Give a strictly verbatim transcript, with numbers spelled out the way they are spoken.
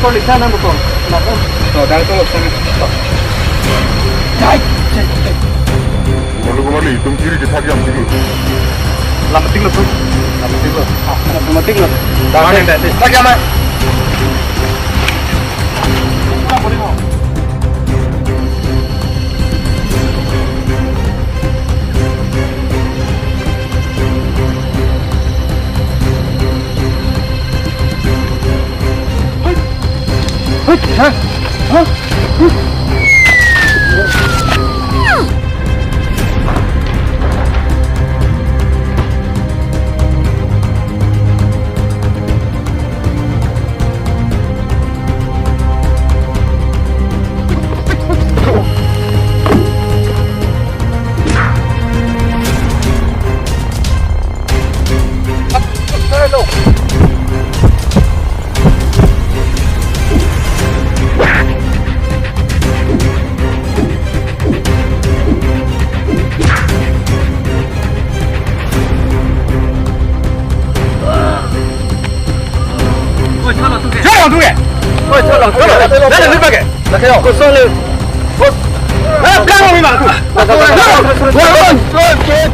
Likha nang betul. Kenapa? To, dak to sana. Jai, jai, jai. Malu kemali, itum kiri kita diam dulu. Lam penting lo, bro. Lam penting lo. Ah, lam penting lo. Dah, dah, dah. Lagi aman. Oi, tholong tu ke. Tholong tu ke. Oi, tholong tu ke. Dah, dah, dah, pakai. Pakai, oh. Kosong le. Bos. Eh, pegang, Bang. Tholong, tholong, tholong.